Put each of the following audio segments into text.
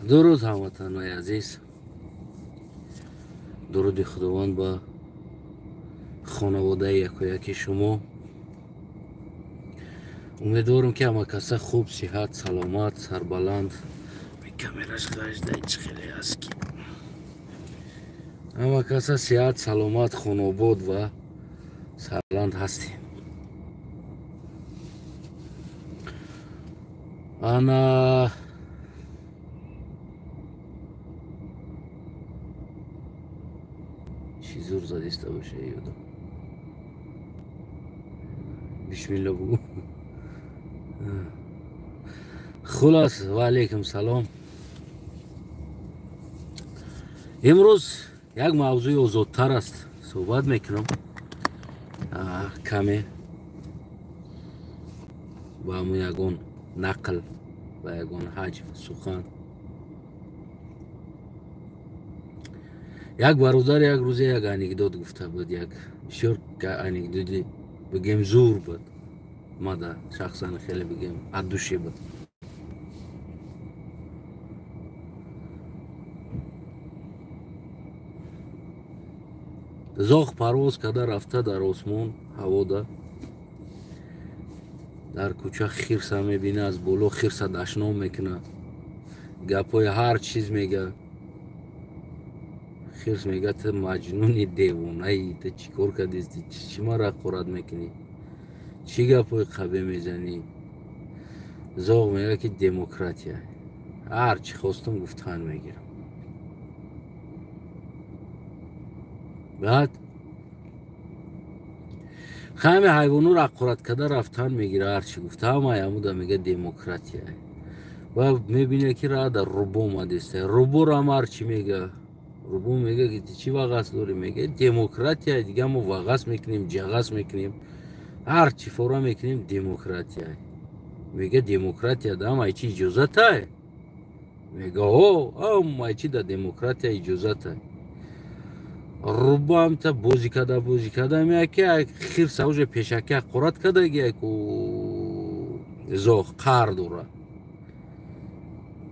Дуруд, ҳамватанои азиз, дуруди Худованд ба хонаводаи якояки шумо. Умедворам, ки ҳама каса хуб, сиҳат, саломат, сарбаланд. Камераш ғажда чӣ хеле аст, ки ҳама каса сиҳат, саломат, хонобод ва сарбаланд ҳастем. Ана чӣ зур задиста боша ёдам. Бисмилла бугу. Хулос, ва алайкум салом. Имрӯз як мавзӯи озодтар аст, суҳбат мекунам каме ба ҳамун ягон нақл ба ягон ҳаҷв сухан. Як бародар як рӯзе як анекдот гуфта буд, як бисёр анекдоти бигем зур буд, мада шахсан хеле бигем от души буд. Зоғ парвоз карда рафта дар осмон ҳавода, дар кӯча хирса мебина, аз боло хирса дашном мекуна, гапҳои ҳар чиз мега. Хирс мега: ту маҷнуни девонаи, ту чӣ кор кардисти, чӣ мара ҳақорат мекунӣ, чӣ гапҳои қабе мезанӣ? Зоғ мега, ки демократия, ҳар чӣ хостам гуфтан мегирам. Баъд ҳаме ҳайвонҳоро ҳақорат карда рафтан мегира, ҳарчи гуфта ҳамаи ҳамуда мега демократия. Ва мебина, ки рада рӯбо омадеста, рӯборо ҳам ҳарчи мега. Рӯбо мега, ки ту чӣ вағас дорӣ? Мега: демократия, дига мо вағас мекунем, ҷағас мекунем, ҳарчи фора мекунем, демократия. Мега: демократия да ҳамаи чи иҷозатай? Мега: о, ҳамаи чи да демократия иҷозатай. Рӯбо ҳамта бозӣ карда, бозӣ карда меяд, ки хирса уже пешакӣ ҳақорат кардаги, яку зоғ қаҳр дора,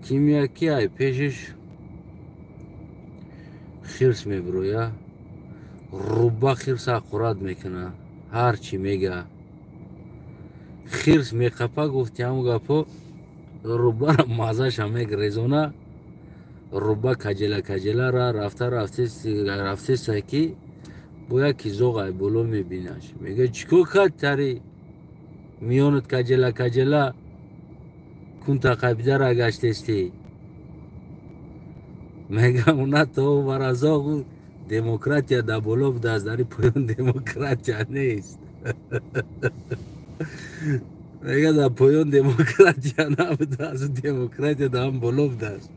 ки меяд, ки ай пешиш хирс мебироя. Рӯба хирса ҳақорат мекуна, ҳар чӣ мега. Хирс меқапа, гуфти ҳамун гапҳо рӯбара маззаша мегрезона. Рӯба каҷела каҷела ра рафта рафтеста, ки бо яки зоғ ай боло мебинаш. Мега: чӣ кор кард, тари миёнат каҷела каҷела кунта қабидара гаштестӣ? Мега: уна то вара зоғ демократия дар боло будааст, дари поён демократия нест. Мега: дар поён демократия набудааст, демократия дар ҳам боло будааст.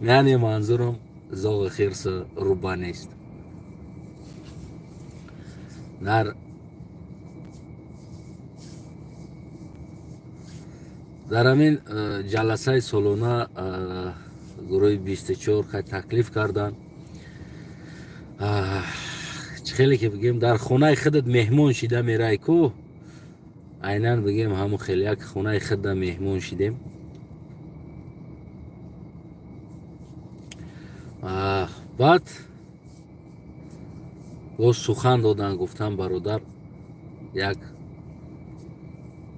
Яъне манзурам зоғи хирсу рӯба нест. Дар ҳамин ҷаласаи солона гурӯҳи 24 хай таклиф карданд. Чӣ хеле ки бигем, дар хонаи худат меҳмон шида мерай ку, айнан бигем ҳамун хеле як хонаи худда меҳмон шидем. Баъд боз сухан додан, гуфтан: бародар, як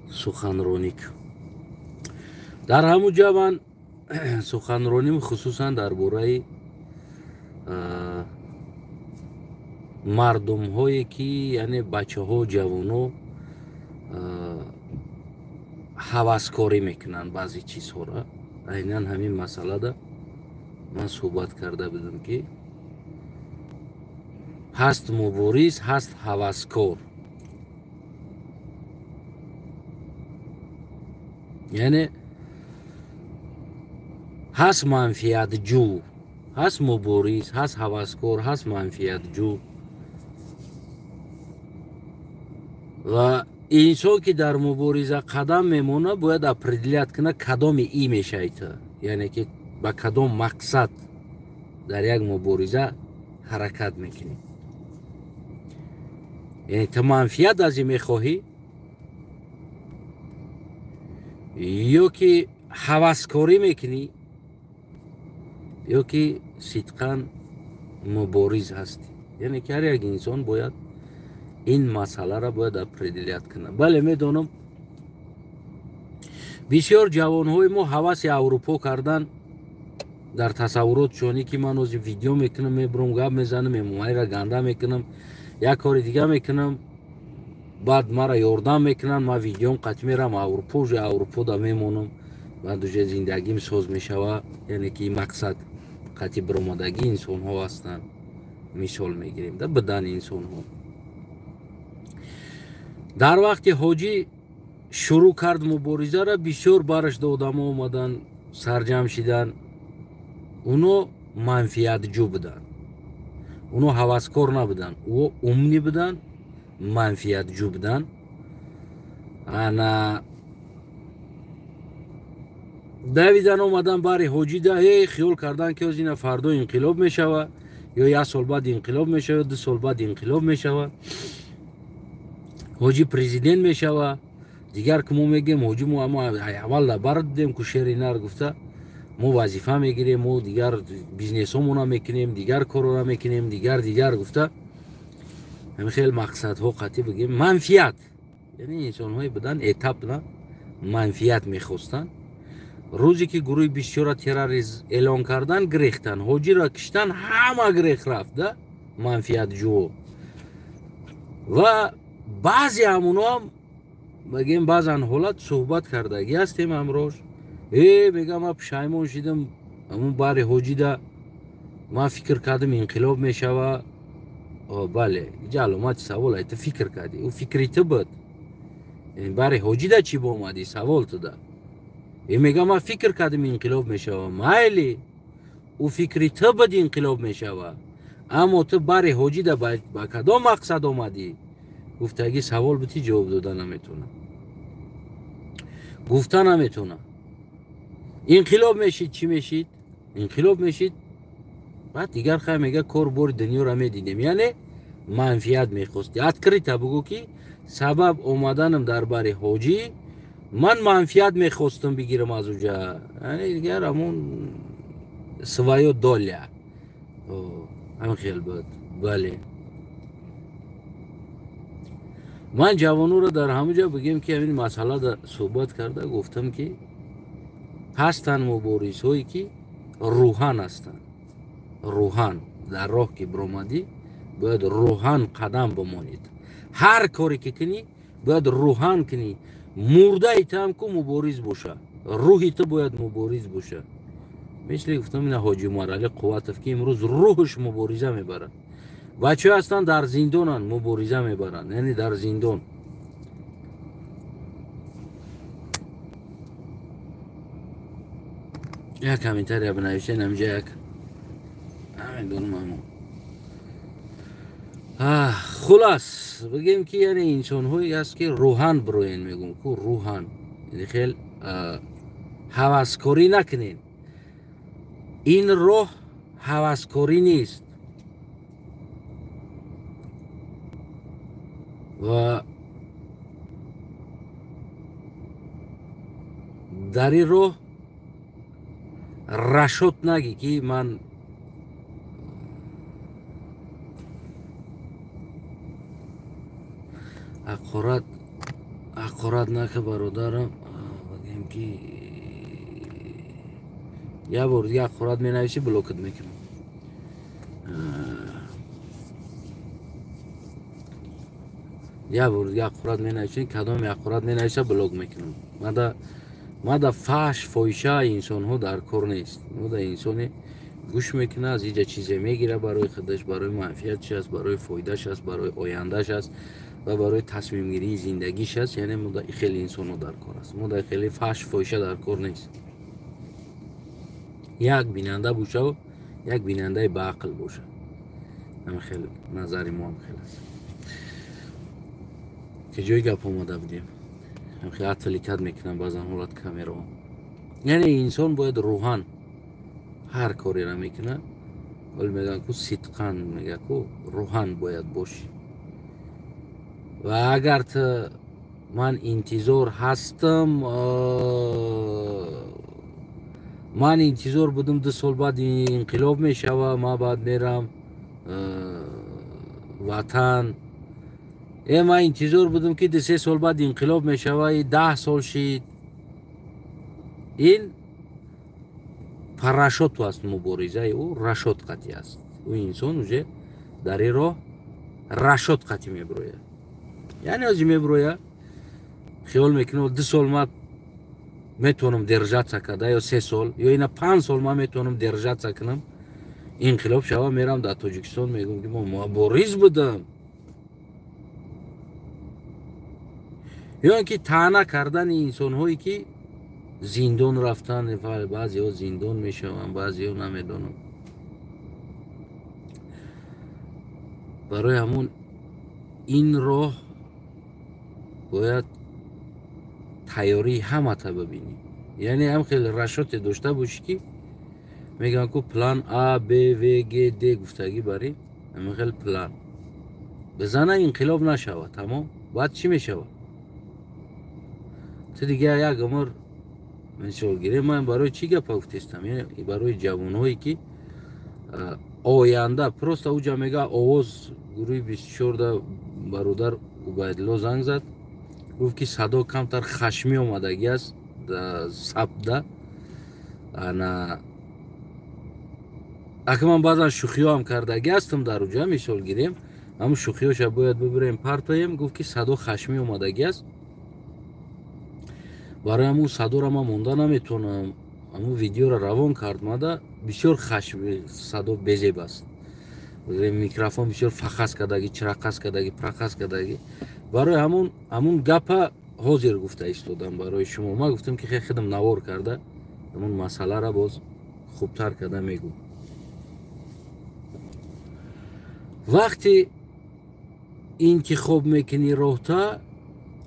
суханронӣ. Дар ҳамун ҷа ман суханроним хусусан дар бораи мардумҳое ки, яъне бачаҳо, ҷавоно ҳаваскорӣ мекунанд баъзе чизҳоро. Айнан ҳамин масъалада ман суҳбат карда будам, ки ҳаст мубориз, ҳаст ҳаваскор. Яъне ҳаст манфиатҷӯ, ҳаст мубориз, ҳаст ҳаваскор, ҳаст манфиатҷӯ. Ва инсон ки дар мубориза қадам мемонад, бояд определять кунад, кадоми и мешавед, яъне ки ба кадом мақсад дар як мубориза ҳаракат мекунӣ. Яъне ту манфиат аз ин мехоҳӣ Ё ки ҳаваскорӣ мекунӣ, ё ки сидқан мубориз ҳастӣ. Яъне ки ҳар як инсон бояд ин масъаларо бояд определят кунад. Бале, медонам, бисёр ҷавонҳои мо ҳаваси Аврупо кардан дар тасаввуротшоне ки ман ҳозир видео мекунам, мебурам, гап мезанам, Эмомалиро ганда мекунам, як кори дига мекунам, баъд мара ёрдам мекунанд, ман видеом қатъ мерам Аврупо, уже Аврупода мемонам, баъд уже зиндагим соз мешава. Яъне ки мақсад қатъи биромадагии инсонҳо ҳастанд. Мисол мегирем да бидани инсонҳо. Дар вақти ҳоҷӣ шурӯъ кард муборизаро, бисёр бараш да одамо омадан, сарҷамъ шидан. Уно манфиатҷӯ буданд, уно ҳаваскор набуданд, ӯ умнӣ буданд, манфиатҷӯ буданд. Ана давидан омадан бари ҳоҷида, эй хиёл кардан ки оз ина фардо инқилоб мешава, ё як сол баъд инқилоб мешава, 2 сол баъд инқилоб мешава, ҳоҷӣ президент мешава. Дигар ки мо мегӯем ҳоҷӣ, мо аввал бар дидем ку шери нар гуфта, мо вазифа мегирем, мо дигар бизнесҳомона мекунем, дигар корора мекунем, дигар дигар гуфта, ҳамин хел мақсадҳо қатъӣ бигем манфиат. Яъне инсонҳое буданд этапна манфиат мехостанд. Рӯзе ки гурӯҳи бисёра террорист эълон кардан, гирехтан, ҳоҷиро киштан, ҳама гирех рафт да манфиатҷӯ. Ва баъзе ҳамуноам бигем баъзан ҳолат суҳбат кардагӣ ҳастем ҳамроҳ. Мегам ман пушаймон шидам, ҳамун бари ҳоҷида ман фикр кардам инқилоб мешава. Бале, иҷа аломати савол, ай ту фикр кардӣ, ӯ фикри ту буд. Бари ҳоҷида чӣ боомадӣ, савол туда. Мегам ман фикр кардам инқилоб мешава. Майли, ӯ фикри ту буд инқилоб мешава, аммо ту бари ҳоҷида ба кадом мақсад омадӣ? Гуфтагӣ савол бути ҷавоб дода наметавонам, гуфта наметавонам. Инқилоб мешид, чӣ мешид? Инқилоб мешид, баъд дигар хай мега кор бори дунёро медидем. Яъне манфиат мехости. Открыто бугӯ ки сабаб омаданам дар бари ҳоҷӣ ман манфиат мехостам бигирам аз уҷа. Яъне дигар ҳамун своё доля ҳамин хел буд. Бале, ман ҷавонуро дар ҳамуҷа бигем ки ҳамин масъала суҳбат карда гуфтам ки ҳастанд муборизҳое ки рӯҳан ҳастанд. Рӯҳан дар роҳ ки биромадӣ бояд рӯҳан қадам бимонед. Ҳар коре ки кунӣ бояд рӯҳан кунӣ. Мурдаи ту ҳам ку мубориз боша, рӯҳи ту бояд мубориз боша. Мисли гуфтам ина ҳоҷи Умаралӣ Қувватов ки имрӯз рӯҳаш мубориза мебарад. Бачаҳо ҳастанд дар зиндонанд, мубориза мебаранд, яъне дар зиндон. Як комментария бинависен ҳаминҷа, як намедонам ҳамо. Хулас бигем ки яъне инсонҳое ҳаст ки рӯҳан бироен, мегӯм ку рӯҳан, яъне хел ҳаваскорӣ накунед. Ин роҳ ҳаваскорӣ нест. Ва дар ин роҳ рашод нагӣ ки ман ҳақорат нака бародарам. Бигем ки як бор дига ҳақорат менависӣ, блокат мекунам. Як бор дига ҳақорат менависӣ, кадоме ҳақорат менависа блок мекунам. Мада фаҳш фоҳиша инсонҳо дар кор нест. Мада инсоне гӯш мекунад, аз иҷа чизе мегирад барои худаш, барои манфиатш аст, барои фоидаш аст, барои ояндаш аст ва барои тасмимгирии зиндагиш аст. Яъне муда хеле инсонҳо дар кор аст. Муда хеле фаҳш фоҳиша дар кор нест. Як бинанда бошаву як бинандаи баақл боша. Ҳамин хел назари мо ҳам хел аст. Ки ҷои гап омада будем, хел отвлекать мекунам баъзан ҳолат камерао. Яъне инсон бояд рӯҳан ҳар кореро мекунад, вале мегӯянд ку сидқан, мегӯяд ку рӯҳан бояд бошӣ. Ва агар ту Ман интизор ҳастам, ман интизор будам 2 сол баъд инқилоб мешава, ман баъд мерам ватан. Ман интизор будам ки 2-3 сол баъд инқилоб мешава, 10 сол шид. Ин парашоту аст, муборизаи ӯ рашод қатъӣ аст. Ӯ инсон уже дар ин роҳ рашод қатъӣ мебирояд. Яъне ҳозир мебирояд, хиёл мекунад 2 сол ман метавонам держаться карда, ё 3 сол, ё ина 5 сол ман метавонам держаться кунам, инқилоб шава, мерам дар Тоҷикистон, мегӯям ки ман мубориз будам. Ё ин ки таъна кардани инсонҳое ки зиндон рафтан, баъзеҳо зиндон мешаванд, баъзеҳо намедонам. Барои ҳамон ин роҳ бояд тайёрии ҳамата бибинӣ. Яъне ҳам хеле рашоте дошта бошӣ ки мегӯянд ку план А, Б, В, Г, Д гуфтагӣ барӣ, ҳамин хел план бизана, инқилоб нашава, тамом. Баъд чӣ мешава? Ту дига як умр мисол гирем, ман барои чӣ гапа гуфтестам? Барои ҷавонҳое ки оянда просто уҷа мега овоз гурӯҳи 24 бародар Убайдулло занг зад, гуфт ки садо камтар хашмӣ омадагӣ аст сабда. Ана ака ман баъзан шӯхиҳоам кардагӣ ҳастам дар уҷа, мисол гирем, ҳамун шӯхиҳоша бояд бибирем партоем. Гуфт ки садо хашмӣ омадагӣ аст, барои ҳамун садоро ман монда наметавонам. Ҳамун видеоро равон кард мада, бисёр хашм, садо безеб аст, микрофон бисёр фахас кардагӣ, чирақас кардагӣ, прақас кардагӣ. Барои ҳамун гапа ҳозир гуфта истодам барои шумо. Ман гуфтам ки худам навор карда ҳамун масъаларо боз хубтар карда мегӯм. Вақте интихоб мекунӣ роҳта,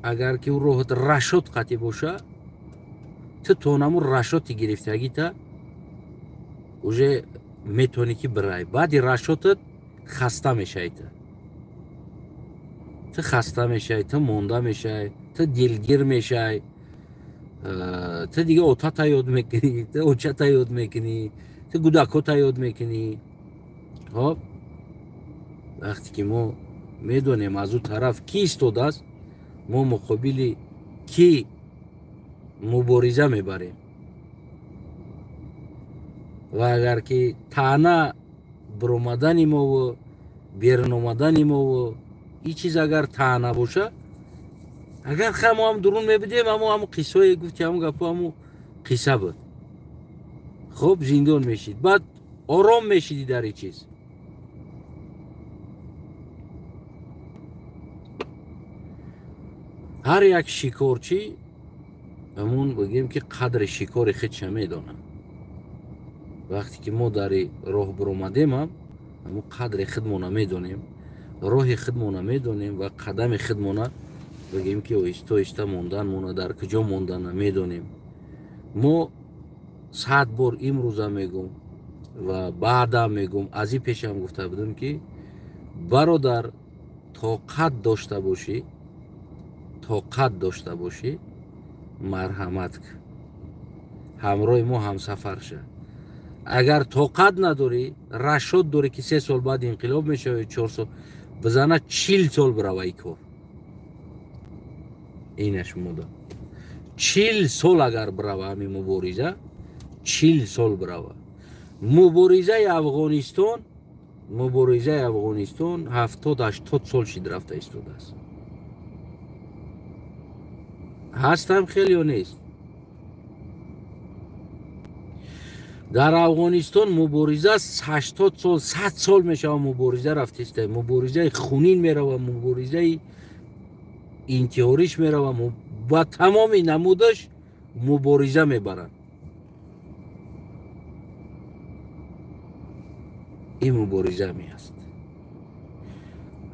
агар ки ӯ роҳат рашод қатъӣ боша, ту то ҳамун рашоти гирифтагита уже метавонӣ ки бирай. Баъди рашотат хаста мешавӣ, ту хаста мешавӣ, ту монда мешавӣ, ту дилгир мешавӣ, ту дига отата ёд мекунӣ, ту очата ёд мекунӣ, ту гудакота ёд мекунӣ. Хоб, вақте ки мо медонем аз ӯ тараф ки истодааст, мо муқобили ки мубориза мебарем. Ва агар ки таъна биромадани мову берун омадани мову ин чиз агар таъна боша, агар ха мо ҳам дурун мебудем, ҳамо қиссое гуфти, ҳамун гапо ҳамун қисса буд. Хоб, зиндон мешид, баъд ором мешидӣ дар ин чиз. Ҳар як шикорчӣ ҳамун бигем ки қадри шикори худша медонад. Вақте ки мо дар роҳ биромадем, ҳам ҳамун қадри худмона медонем, роҳи худмона медонем ва қадами худмона бигем ки оҳиста оҳиста монданмона дар куҷо мондана медонем. Мо 100 бор имрӯза мегӯм ва баъдам мегӯм, аз ин пешам гуфта будам ки бародар, тоқат дошта бошӣ, тоқат дошта бошӣ, марҳамат кун, ҳамроҳи мо ҳамсафар ша. Агар тоқат надорӣ, рашод дорӣ ки 3 сол баъд инқилоб мешавад, 4 сол бизана, 40 сол бирава ин кор. Инаш муда 40 сол агар бирава ҳамин мубориза, 40 сол бирава. Муборизаи Афғонистон, муборизаи Афғонистон 70-80 сол шид рафта истодааст. Ҳастам хел ё нест? Дар Афғонистон мубориза 80 сол, 100 сол мешава мубориза рафтиста. Муборизаи хунин мерава, муборизаи интиҳориш мерава, ба тамоми намудаш мубориза мебаранд. Ин мубориза меаст.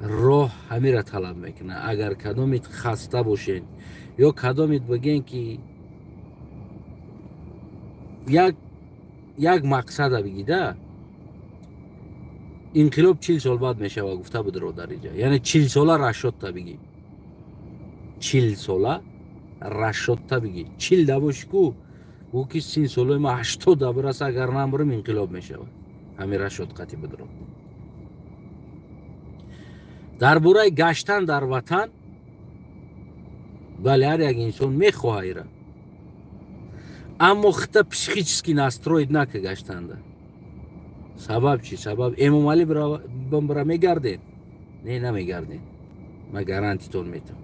Роҳ ҳамира талаб мекунад. Агар кадомит хаста бошед ё кадомит бигӯен ки як мақсада бигида, инқилоб 40 сол баъд мешава гуфта буд ро дар инҷа. Яъне 40 сола рашодта бигӣ, 40 сола расчётта бигӣ. 40 да бошӣ ку, гӯ ки 30 солаи ма 80 да бираса, агар намбурам инқилоб мешавад. Ҳамин расчёт қатӣ бидро. Дар бораи гаштан дар ватан, бале, ҳар як инсон мехоҳа ира, аммо хита психически настроить нака гаштанда. Сабаб чи? Сабаб Эмомалӣ бира мегарден? Не, намегарден. Ман гарантитон метам.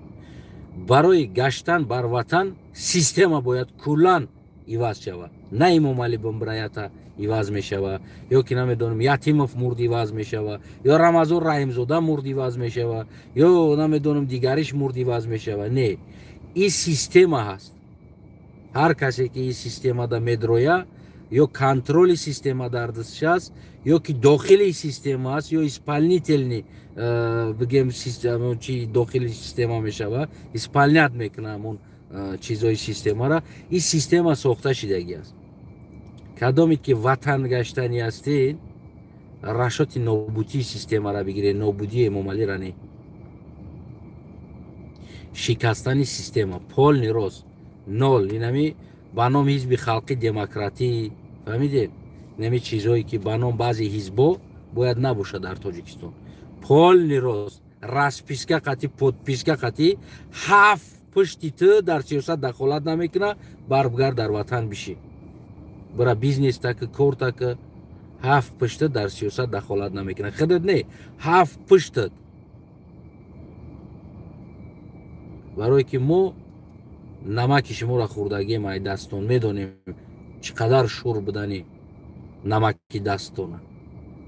Барои гаштан бар ватан система бояд куллан иваз шавад. На Эмомалӣ бимбираята иваз мешавад, ё ки намедонам Ятимов мурд иваз мешавад, ё Рамазон Раҳимзода мурд иваз мешавад, ё намедонам дигариш мурд иваз мешавад. Не, ин система ҳаст. Ҳар касе ки ин системада медроя, ё контроли система дар дастш аст, ё ки дохили система аст, ё исполнительный, бигем, чи дохили система мешавад, исполнять мекунад ҳамон чизҳои системаро. Ин система сохта шидагӣ аст. Кадоме ки ватан гаштанӣ ҳастед, расчёти нобудии системаро бигиред, нобудии Эмомалиро не. Шикастани система полный рост нол. Инами ба номи ҳизби халқи демократӣ, фаҳмидед? Инами чизҳое ки ба ном баъзе ҳизбо бояд набошад дар Тоҷикистон. Полный рост расписка қатӣ, подписка қатӣ, ҳафт пушти ту дар сиёсат дахолат намекуна, барбгар дар ватан бишӣ. Бира бизнес таки, кор таки, ҳафт пушта дар сиёсат дахолат намекуна. Худат не, ҳафт пуштат. Барое ки мо намаки шуморо хӯрдагием ай дастон, медонем чӣ қадар шур будани намаки дастона.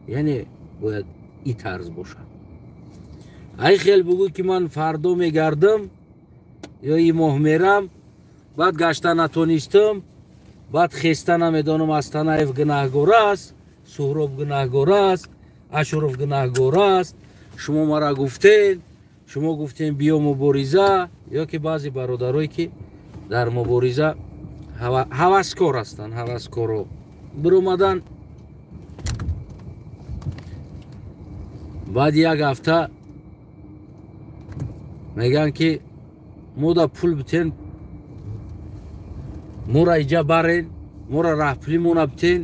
Яъне бояд и тарз бошад. Ай хел бугӯ ки ман фардо мегардам ё и моҳ мерам, баъд гашта натонистам, баъд хеста намедонам, Астанаев гунаҳгор аст, Суҳроб гунаҳгор аст, Ашуров гунаҳгор аст, шумо мара гуфтен, шумо гуфтен биё мубориза, ё ки баъзе бародарое ки дар мубориза ҳаваскор ҳастанд, ҳаваскоро биромадан, баъди як ҳафта мегӯянд ки мода пул битен, мора иҷа барен, мора раҳпулӣ мона битен,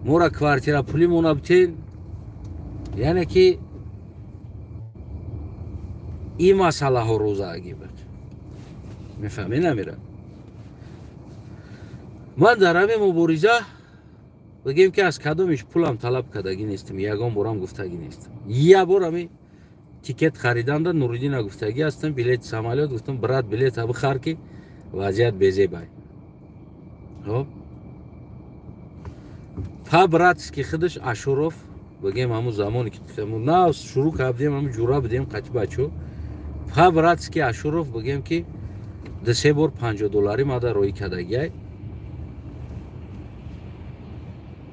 мора квартирапулӣ мона битен. Яъне ки ин масъалаҳо рӯзаагӣ буд. Мефаҳмед намира? Ман дар ҳамин мубориза бигем ки аз кадомиш пулам талаб кардагӣ нестам, ягон борам гуфтагӣ нестам. Як бор ҳамин тикет хариданда Нуриддина гуфтагӣ ҳастам, билети самолёт, гуфтам брат билета бихар ки вазъият безебай. Хоб, по-братски худаш Ашуров, бигем ҳамун замоне ки на шурӯъ кардем, ҳамун ҷура будем қати бачо, по-братски Ашуров бигем ки 2-3 бор 50 доллари мада роӣ кардагиай.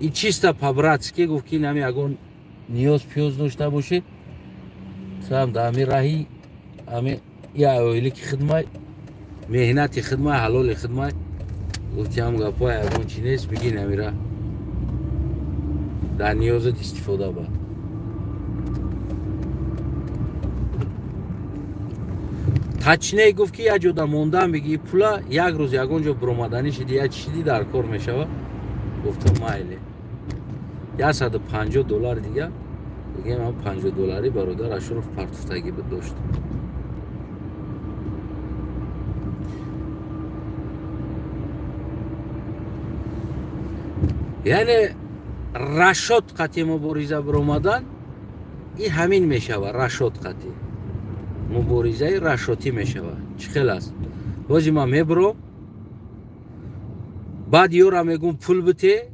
И чисто по-братски гуфт ки нами ягон ниёз пиёз дошта бошед, сам да ҳами раҳи ҳами я оилӣ ки хидмай, меҳнати хидмай, ҳалоли хидмай, гуфти ҳам гапҳо ягон чи нест, бигин ҳамира дар ниёзат истифода бар. Тачней гуфт ки як ҷода мондан бигӣ пула як рӯз ягон ҷо биромаданӣ шиди, як чиди дар кор мешава. Гуфтам майли. 150 доллар дига, бигем ҳам 50 доллари бародар Ашуров партуфтагӣ буд дошт. Яъне расчёт қатъи мубориза биромадан и ҳамин мешавад, расчёт қатъи муборизаи расчётӣ мешавад. Чӣ хел аст? Бози ман мебуром, баъд ёра мегӯм пул бите,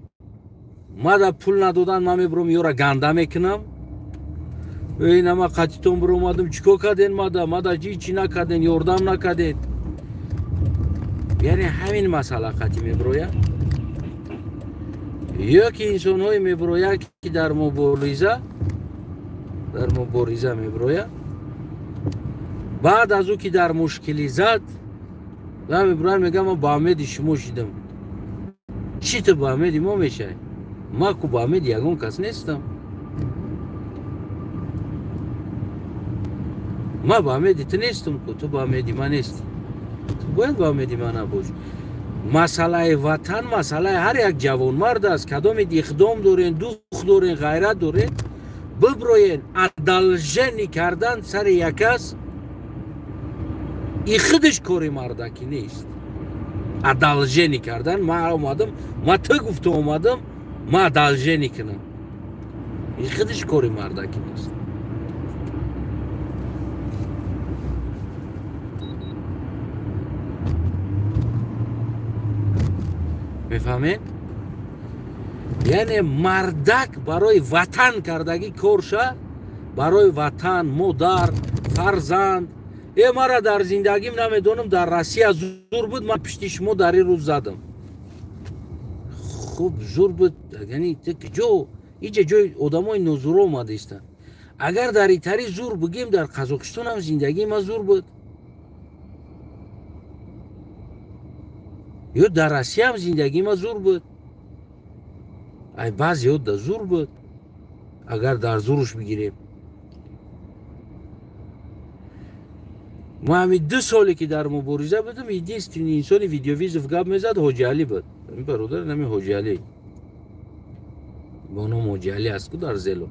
мада пул надодан ман мебуром ёра ганда мекунам. Эй, нама қатитон биромадам, чӣ кор карден мада? Мада чӣ накарден, ёрдам накарден. Яъне ҳамин масъала қатъи мебирояд. Ё ки инсонҳое мебироянд ки дар мубориза мебироянд, баъд аз ӯ ки дар мушкилӣ зад, ва мебироянд мегӯянд ман ба умеди шумо шидам. Чӣ ту ба умеди мо мешавӣ? Ман ку ба умеди ягон кас нестам. Ман ба умеди ту нестам ку, ту ба умеди ман нестӣ. Ту бояд ба умеди ман набош. Масъалаи ватан масъалаи ҳар як ҷавонмард аст. Кадоме иқдом дорен, дух дорен, ғайрат дорен, биброен. Одолжение кардан сари як кас и худаш кори мардакӣ нест. Одолжение кардан, ман омадам, ман ту гуфта омадам, ман одолжение кунам, и худаш кори мардакӣ нест. Мефаҳмед? Яъне мардак барои ватан кардагӣ корша, барои ватан, модар, фарзанд. Мара дар зиндагим намедонам, дар Россия зур буд, ман пишти шумо дар ин рӯз задам. Хуб, зур буд, яъне ҷо иҷа ҷои одамои нозуро омадаистанд. Агар дар итари зур бигем, дар Қазоқистон ҳам зиндагии ма зур буд, ё дар Россия ҳам зиндагии ма зур буд. Ай баъзеҳо да зур буд, агар дар зуруш бигирем. Ма ҳами 2 соле ки дар мубориза будам, единственный инсони видеовызов гап мезад Ҳоҷиалӣ буд. Ин бародар нами Ҳоҷиалӣ, бо ном Ҳоҷиалӣ аст ку дар Зело,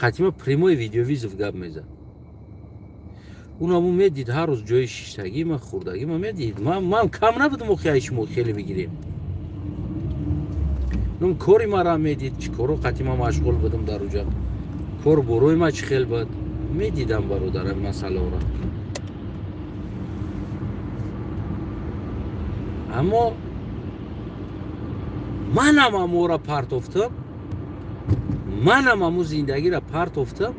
қатима прямой видеовызов гап мезад. Унаму медид ҳар рӯз ҷои шиштагӣ ма, хӯрдагӣ ма медид. Ман кам набудам, охи ай шумо хеле бигирем. Нум кори мара медид, чӣ коро қатима машғул будам дар уҷа, кор борои ма чӣ хел буд, медидам бародарам масъаларо. Аммо манам амора партофтам, манам аму зиндагиро партофтам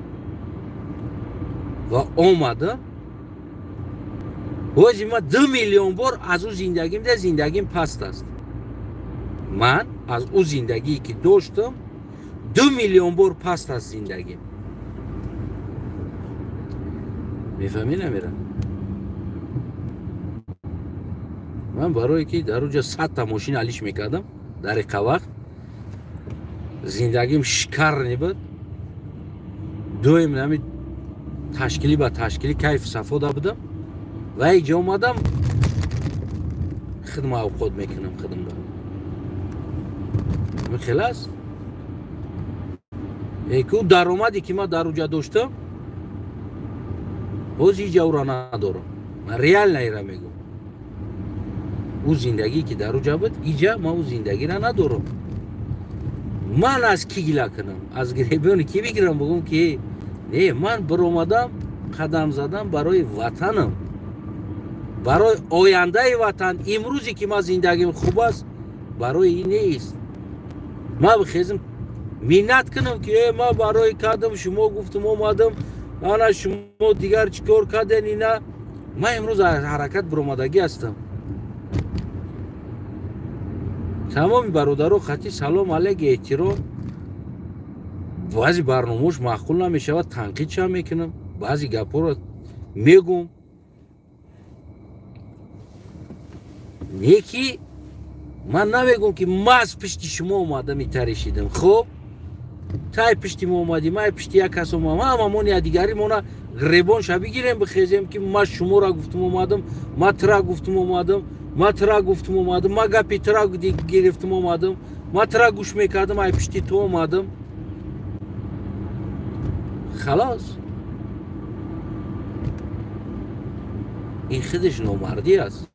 ва омадам. Ҳози ма 2 миллион бор аз ӯ зиндагим да зиндагим паст аст. Ман аз ӯ зиндагие ки доштам 2 миллион бор паст аст зиндагим. Мефаҳмӣ намера? Ман барое ки дар уҷа 100-та мошин алиш мекардам дар иқа вақт, зиндагим шикарни буд. Доим нами ташкилӣ ба ташкилӣ кайфу сафо да будам ва иҷа омадам хидма авқот мекунам хидмда. Хел аст? Ку даромаде ки ман дар уҷа доштам, ҳози иҷа ӯро надорам. Ман реально ира мегӯм. Ӯ зиндагие ки дар уҷа буд, иҷа ман ӯ зиндагиро надорам. Ман аз кӣ гила кунам? Аз гиребёни кӣ бигирам, бигӯм ки не, ман биромадам, қадам задам барои ватанам, барои ояндаи ватан. Имрӯзе ки ман зиндагим хуб аст, барои ин нест. Ман бихезм миннат кунам ки ман барои кардам, шумо гуфтум омадам, ана шумо дигар чӣ кор карден ина. Ман имрӯз аз ҳаракат биромадагӣ ҳастам. Тамоми бародаро хати салом алейк, эҳтиром. Баъзе барномаош маъқул намешавад, танқидшам мекунам, баъзе гапҳоро мегӯм. Не ки ман намегӯм ки ман аз пишти шумо омадам итаришидам. Хуб, тай пишти мо омадӣ, ман пишти як кас омадам, ҳамамон якдигаримона гребонша бигирем, бихезем ки ман шуморо гуфтум омадам, ман тира гуфтум омадам, ман тира гуфтум омадам, ман гапи тира гирифтум омадам, ман тира гӯш мекардам, ай пишти ту омадам. Халос, ин худаш номардӣ аст.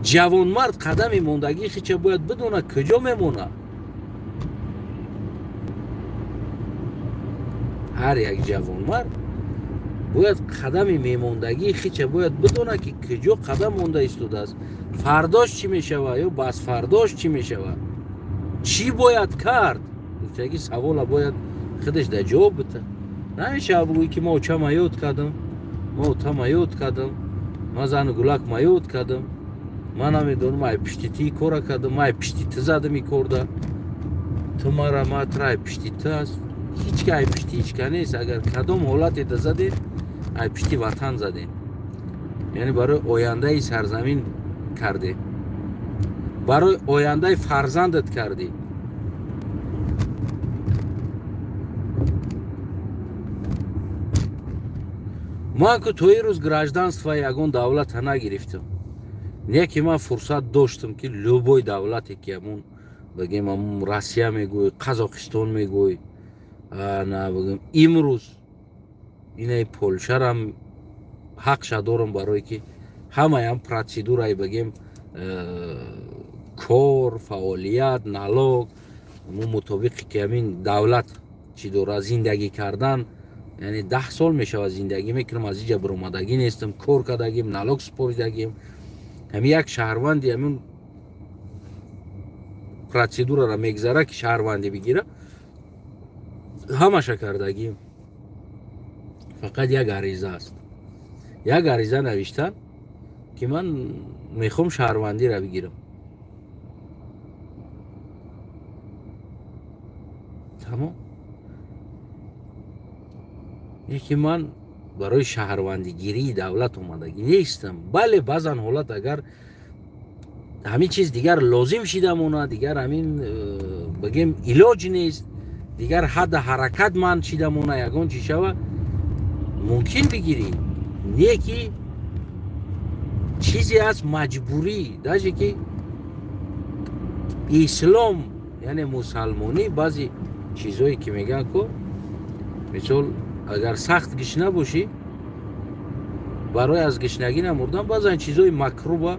Ҷавонмард қадами мондагии хича бояд бидонад куҷо мемонад. Ҳар як ҷавонмард бояд қадами мемондагии хича бояд бидонад ки куҷо қадам монда истодааст. Фардош чӣ мешавад ё басфардош чӣ мешавад, чӣ бояд кард? Гуфтаги савола бояд худаш дар ҷавоб бита. Намешавад бигӯӣ ки ма очама ёд кардам, ма отама ёд кардам, ма зану гулак ма ёд кардам, ман намедонам ай пишти ти кора кардам, ай пишти ти задам и корда, ту мара ма тра ай пишти ти аст. Ҳеч ка ай пишти ҳеч ка нест. Агар кадом ҳолате да задем, ай пишти ватан задем, яъне барои ояндаи сарзамин кардем, барои ояндаи фарзандат кардӣ. Ман ку то ин рӯз гражданство ягон давлата нагирифтам. Не ки ман фурсат доштам, ки любой давлате ки ҳамун бигем, ҳамун Россия мегӯй, Қазоқистон мегӯй, на бигем, имрӯз инаи Полшарам ҳақша дорам, барое ки ҳамаям процедураи бигем, кор, фаъолият, налог мо мутобиқи ки ҳамин давлат чӣ дора зиндагӣ кардан, яъне 10 сол мешавад зиндагӣ мекунам, аз иҷа биромадагӣ нестам, кор кардагим, налог супоридагим. Ҳамин як шаҳрванди ҳамин процедураро мегзара, ки шаҳрвандӣ бигира, ҳамаша кардагим. Фақат як ариза аст, як ариза навиштан, ки ман мехоҳам шаҳрвандиро бигирам. Тамом. Яки ман барои шаҳрвандигирии давлат омадагӣ нестам. Бале, баъзан ҳолат агар ҳамин чиз дигар лозим шида монад, дигар ҳамин бигем илоҷ нест, дигар ҳадда ҳаракат ман шида мона, ягон чӣ шава, мумкин бигирӣ. Не ки чизе аст маҷбурӣ, даже ки ислом, яъне мусалмонӣ, баъзе чизое ки мегӯянд ку, мисол агар сахт гишна бошӣ, барои аз гишнагӣ намурдан баъзан чизои макруба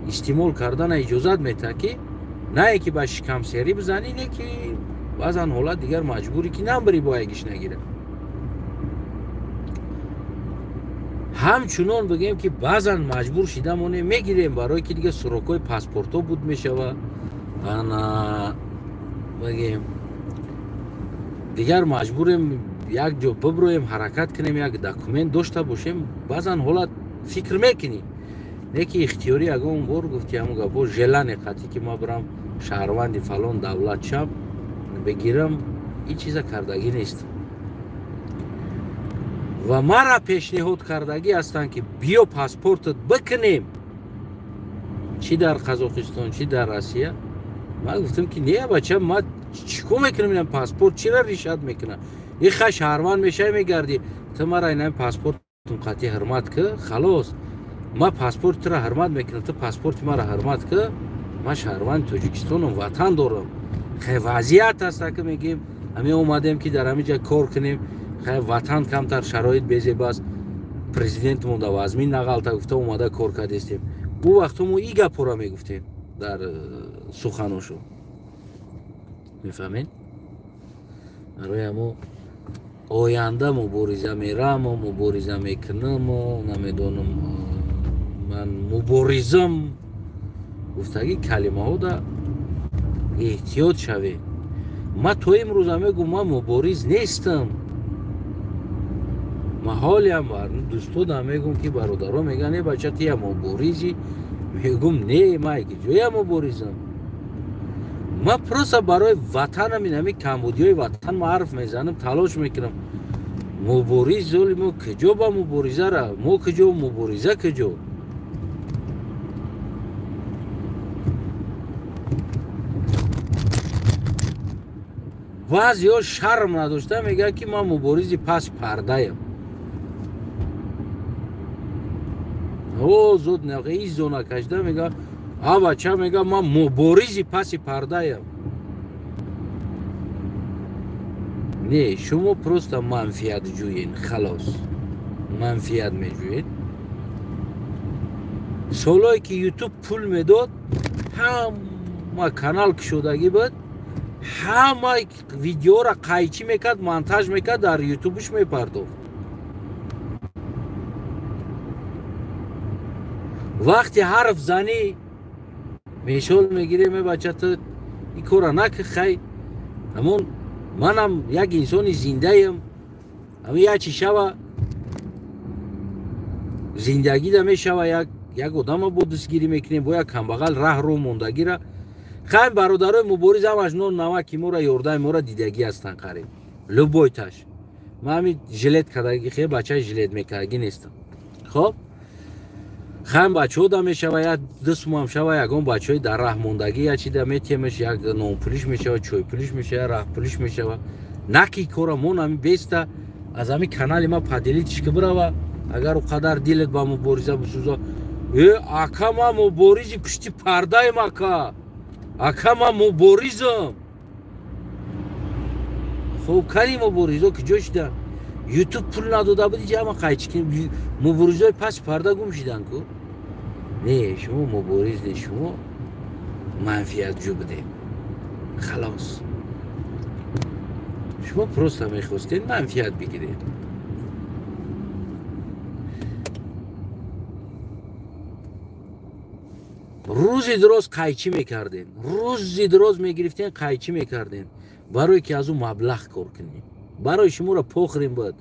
истеъмол кардана иҷозат метаҳад, ки на ки ба шикамсерӣ бизанӣ, не ки баъзан ҳолат дигар маҷбурӣ ки набарӣ бояд гишнагира. Ҳамчунон бигем ки баъзан маҷбур шида монем, мегирем, барое ки дигар срокҳои паспортҳо буд мешава, ана бигем дигар маҷбурем як ҷо биброем, ҳаракат кунем, як документ дошта бошем. Баъзан ҳолат фикр мекунӣ, не ки ихтиёрӣ ягон бор гуфти ҳамун гапо желание қатъӣ ки ман бирам шаҳрванди фалон давлат шам бигирам, ин чиза кардагӣ нест. Ва мара пешниҳод кардагӣ ҳастанд, ки биё паспортат бикунем, чӣ дар Қазоқистон, чӣ дар Россия. Ман гуфтам ки не, бача, ман чӣ кор мекунам, ин паспорт чира решат мекунам? И ха шаҳрванд мешавӣ, мегардӣ, ту мара ин паспортум қатъӣ ҳурмат ки, халос, ман паспорти тура ҳурмат мекунам, ту паспорти мара ҳурмат ки, ман шаҳрванди Тоҷикистонам, ватан дорам. Хай вазъият аст, ки мегӯем ҳамин омадем ки дар ҳамин ҷа кор кунем, хай ватан камтар шароит безеб аст, президентмон да вазмин нағалта гуфта омада кор кардестем. Ӯ вақтҳо мо и гапҳоро мегуфтем дар суханошо, мефаҳмед? Барои ҳамо оянда мубориза мераму мубориза мекунаму намедонам ман муборизам гуфтагӣ калимаҳо да эҳтиёт шавед. Ман то имрӯза мегӯм, ман мубориз нестам. Ман ҳолиам дӯстодам мегӯм, ки бародаро мегӯянд, не бача, ту я муборизӣ? Мегӯм, не, ман ки ҷоя муборизам, ман просто барои ватанам, ин ҳамин камбудиҳои ватан ма ҳарф мезанам, талош мекунам. Мубориз оли мо куҷо ба муборизара, мо куҷо, мубориза куҷо? Баъзеҳо шарм надошта мегӯянд, ки ман муборизи пас пардаям. О зуд изо накашида мегӯяд, а бача, мегӯяд, ман муборизи паси пардаям. Не, шумо просто манфиат ҷӯед, халос, манфиат меҷӯед. Солое ки Ютуб пул медод, ҳама канал кушодагӣ буд, ҳама видеоро қайчӣ мекард, монтаж мекард, дар Ютубш мепардохт. Вақти ҳарф занӣ мисол мегирем, э бача, ту ин корро накӣ, хай ҳамон манам як инсони зиндаям, ҳамин як чӣ шава зиндагида мешава, як одама бо дастгирӣ мекунем, бо як камбағал раҳ рӯ мондагира. Хай бародарои мубориз ҳамаш нон намаки моро, ёрдами моро дидагӣ ҳастанд қариб любойташ. Ман ҳамин жилет кардагӣ, хе бачаи жилет мекардагӣ нестам. Хоб хам бачаҳо да мешава, як ду сумам шава, ягон бачаҳои дар раҳ мондагӣ як чида метиҳемаш, як нонпулиш мешава, чойпулиш мешава, раҳпулиш мешава. На ки кора мон ҳамин беста аз ҳамин канали ма поделитиш ки бирава, Агар ӯ қадар дилат ба мубориза бисӯза, ака ма муборизи пушти пардаем, ака, ака ма муборизам. Хуб, кани муборизо ки ҷо шидан? Ютуб пул надода буди, ҷама қайчи муборизои паси парда гум шидан ку? Не, шумо мубориз не, шумо манфиатҷӯ будем. Халос, шумо просто мехостед манфиат бигиред. Рӯзи дуроз қайчӣ мекардем, рӯзи дуроз мегирифтем, қайчӣ мекардем, барое ки аз ӯ маблағ кор кунем. Барои шуморо похӯрем бояд.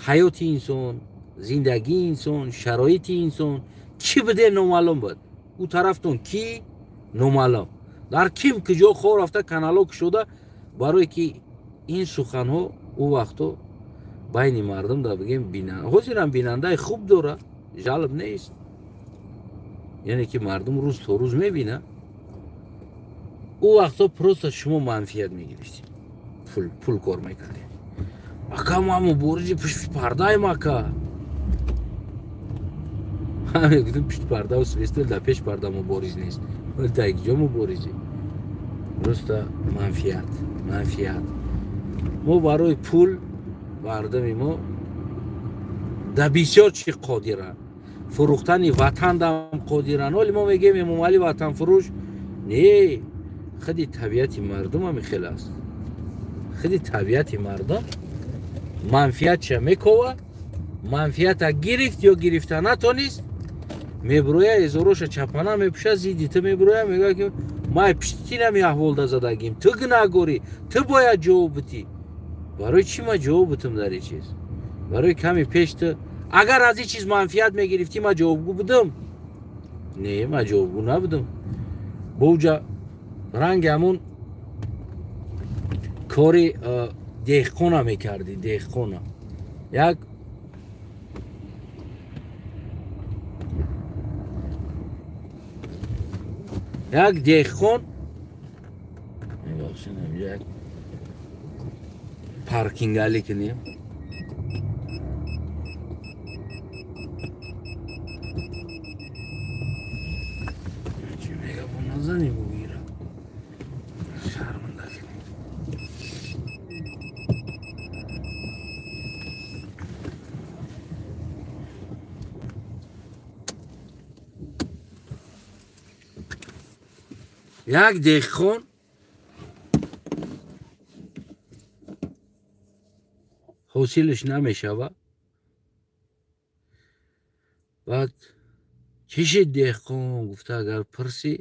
Ҳаёти инсон, зиндагии инсон, шароити инсон чӣ буде номаълум буд. Ӯ тарафтон ки номаълум, дар ким куҷо хор рафта каналҳо кушода, барое ки ин суханҳо ӯ вақто байни мардум да бигем ҳозирам бинандаи хуб дора, жалб нест, яъне ки мардум рӯз то рӯз мебина. Ӯ вақто просто шумо манфиат мегирифтед, пул кор мекардед. Ака ма муборизи пушти пардаем, ака. Мегуфтем пушти парда свестел, дар пеш парда мубориз нест. Дар ҷо муборизӣ? Просто манфиат, манфиат. Мо барои пул мардуми мо дар бисёр чӣ қодиранд. Фурӯхтани ватан дам қодиранд. Ҳоли мо мегӯем Эмомалӣ ватанфурӯш. Не, худи табиати мардум ҳами хел аст. Худи табиати мардум манфиатша мекова, манфиата гирифт ё гирифта натонист, меброя эзороша чапана мепӯша, зидди ту меброя, мегӯяд ки май пишти нами аҳволда задагим, ту гунаҳгорӣ, ту бояд ҷавоб битӣ. Барои чӣ ма ҷавоб битам дар ин чиз? Барои ками пеш ту агар аз ин чиз манфиат мегирифтӣ, ма ҷавобгӯ будам? Не, ма ҷавобгӯ набудам. Бо уҷа ранги ҳамун кори деҳқона мекардӣ, деҳқона. Як деҳқон як паркингали кунем. Чӣ мега бо назанем бугира. Шарманда кунем. Як деҳқон ҳосилаш намешава. Баъд чӣ шид деҳқон гуфта агар пурсӣ,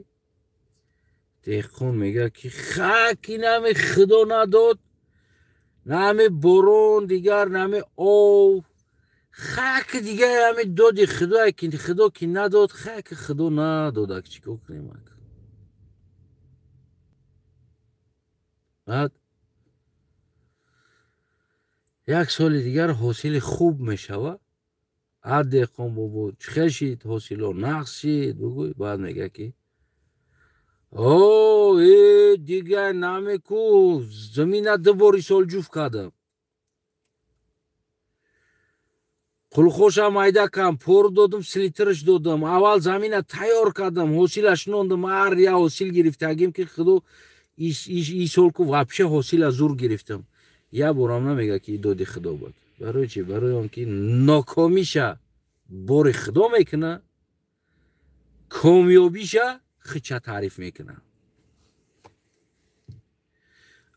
деҳқон мегӯяд ки хаки нами худо надод, нами борон дигар, нами ов, хаки дигар ҳами доди худое ки худо ки надод, хаки худо надодак, чӣ кор кунем? Баъд як соли дигар ҳосили хуб мешава. А деҳқон бобо чӣ хел шид ҳосило, нақс шид бугӯй. Баъд мегӯяд ки о дигар намеку, замина ду бори сол ҷуфт кардам, қулхошам майда кардам, пору додам, селитраш додам, аввал замина тайёр кардам, ҳосилаш нондам, ҳар як ҳосил гирифтагим ки худо ин сол ку вообще ҳосила зур гирифтам. Як борам намегӯяд ки доди худо буд. Барои чӣ? Барои он ки нокомиша бори худо мекуна, комёбиша хича таъриф мекуна.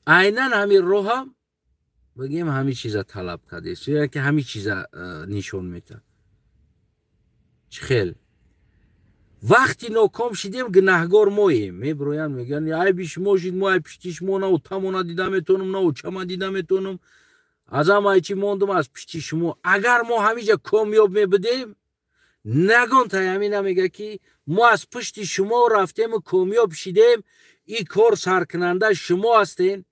Айнан ҳамин роҳам бигем ҳамин чиза талаб кардест, ё ки ҳамин чиза нишон метаҳад. Чӣ хел вақти ноком шидем гунаҳгор моем. Меброянд мегӯянд айби шумо шид, мо ай пишти шумо на утамона дида метонам, на учама дида метонам, аз ҳамаи чӣ мондум аз пишти шумо. Агар мо ҳамиҷа комёб мебудем, нагон таямин намега ки мо аз пушти шумо рафтему комёб шидем, ин кор саркунанда шумо ҳастен,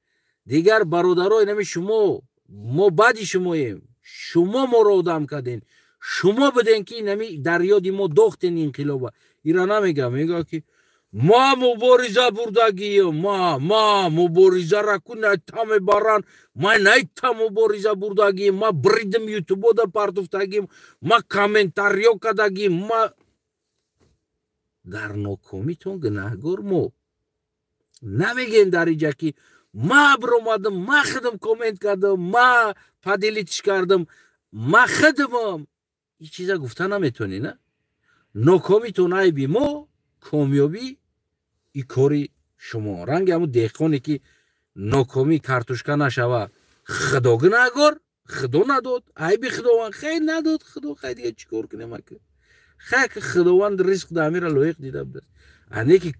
дигар бародарои нами шумо, мо баъди шумоем, шумо моро одам карден, шумо буден ки нами дар ёди мо дохтен инқилоба. Ира намега, мега ки Ма мубориза бурдагием, ма муборизара ку найта мебаранд, ма найта мубориза бурдагием, ма бридим ютубода партуфтагием, ма комментариё кардагием, ма дар нокомитон гунаҳгор мо. Намегем дар иҷа ки ма биромадам, ма худам коммент кардам, ма поделить ш кардам, ма худамам. Ин чиза гуфта наметонӣ, на? Нокомитон айби мо, комёбӣ и кори шумо. Ранги ҳамун деҳқоне ки нокомӣ картошка нашава, худо гунаҳгор, худо надод, айби худованд, хай надод худо, хай дига чӣ кор кунем ака? Хай ки худованд ризқ да амира лоиқ дида будааст. Ане ки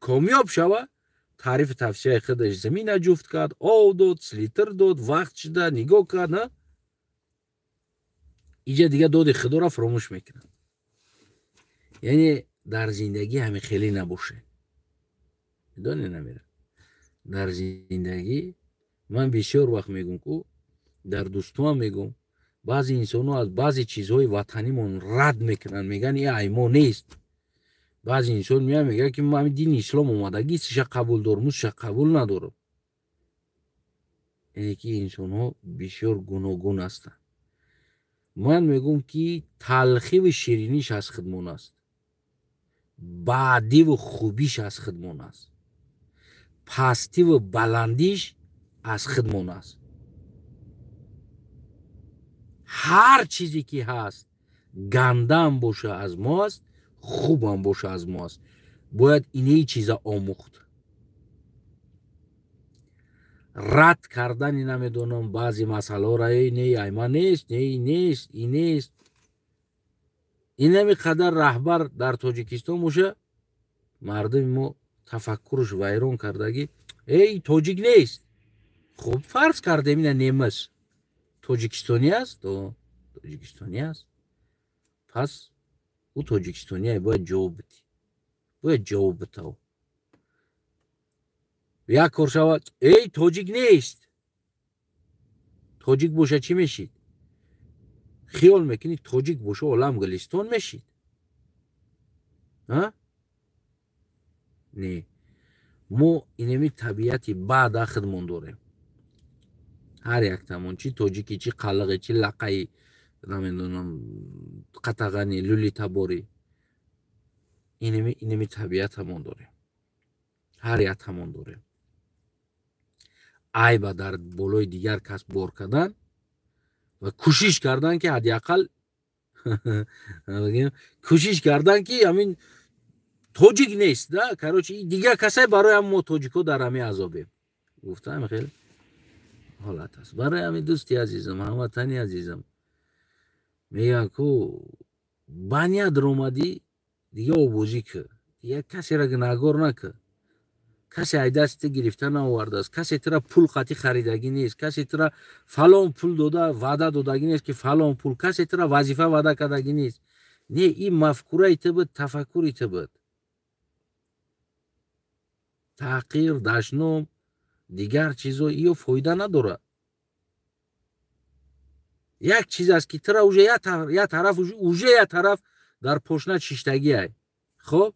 комёб шава, таърифи тавсияи худаш замина ҷуфт кард, ов дод, слитр дод, вақт шуда, нигоҳ кард, на? Иҷа дига доди худоро фаромӯш мекунад. Яъне дар зиндагӣ ҳамин хеле набошед. Медонӣ намира? Дар зиндагӣ ман бисёр вақт мегӯм ку, дар дӯстуам мегӯм, баъзе инсонҳо аз баъзе чизҳои ватанимон рад мекунанд, мегӯянд ин аймо нест. Баъзе инсон меояд мегӯяд ки ман дини ислом омадагӣ сиша қабул дорам, сиша қабул надорам. Яъне ки инсонҳо бисёр гуногун ҳастанд. Ман мегӯм ки талхиву шириниш аз худмон аст, баъдиву хубиш аз худмон аст, пастиву баландиш аз худмон аст. Ҳар чизе ки ҳаст, гандаам боша аз мо аст, хубам боша аз мо аст. Бояд инаи чиза омӯхт. Рад кардани намедонам баъзе масъалаҳоро, эй не, айма нест, не, нест, и нест. Инами қадар раҳбар дар Тоҷикистон боша, мардуми мо тафаккурш вайрон кардагӣ, эй тоҷик нест. Хуб, фарз кардем ина немис тоҷикистонӣ аст, тоҷикистонӣ аст. Пас ӯ тоҷикистонӣ бояд ҷавоб бидӣ, бояд ҷавоб битав. Як кор шавад, эй тоҷик нест. Тоҷик боша чӣ мешид? Хиёл мекунӣ тоҷик боша олам гулистон мешид? Не, мо инами табиати баъда худмон дорем. Ҳар яктамон, чӣ тоҷикӣ, чӣ қалиғӣ, чӣ лақаи, намедонам, қатағани, лӯлитаборӣ, инами табиатамон дорем. Ҳар яктамон дорем. Айба дар болои дигар кас бор кардан ва кӯшиш кардан ки ҳадди ақал кӯшиш кардан ки ҳамин тоҷик нест, да, короче, дигар касай барои ҳам мо тоҷикҳо дар ҳамин азобем. Гуфтам хеле ҳолат аст. Барои ҳамин дӯсти азизам, ҳамватани азизам, мегӯям ку ба ният ромадӣ, дига обозӣ кӣ, дига касеро гунаҳгор накӣ. Касе ай дасти ту гирифта наовардааст, касе тура пул қатӣ харидагӣ нест, касе тура фалон пул дода ваъда додагӣ нест ки фалон пул, касе тура вазифа ваъда кардагӣ нест. Не, ин мафкураи ту буд, тафаккури ту буд. Таҳқир, дашном, дигар чизо иё фоида надорад. Як чиз аст ки тура уже як тараф, уже як тараф дар пошна чиштагӣ ай. Хоб,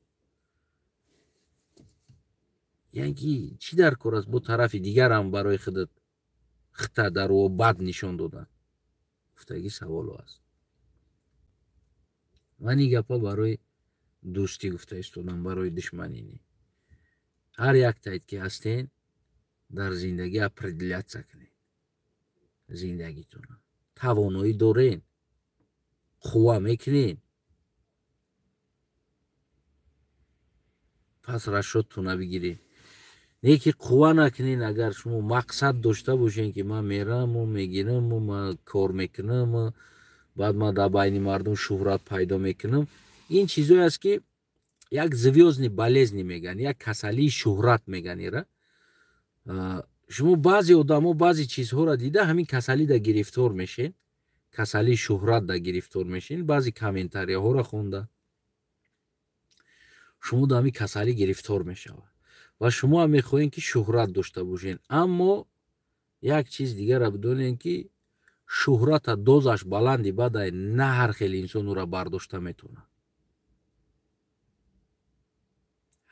яъне ки чӣ дар кор аст бо тарафи дигарам барои худат хита дар ӯ бад нишон додан? Гуфтагӣ саволо аст. Ман ин гапа барои дӯстӣ гуфта истодам, барои душманӣ не. Ҳар як таид ки ҳастен, дар зиндагӣ определяться кунед зиндагитона. Тавоноӣ дорен, қувва мекунен, пас расчёттона бигиред. Не ки қувва накунен, агар шумо мақсад дошта бошен ки ман мераму мегираму, ман кор мекунам, баъд ман дар байни мардум шӯҳрат пайдо мекунам. Ин чизое аст ки як звёздный болезни мегӯянд, як касалии шӯҳрат мегӯянд ира. Шумо баъзе одамо баъзе чизҳоро дида ҳамин касалида гирифтор мешен, касалии шӯҳратда гирифтор мешен, баъзе комментарияҳоро хонда шумо да ҳамин касалӣ гирифтор мешавад ва шумо ҳам мехоҳед ки шӯҳрат дошта бошед. Аммо як чиз дигарро бидонед ки шӯҳрата дозаш баланди бадай на ҳар хел инсон ӯра бардошта метавонад.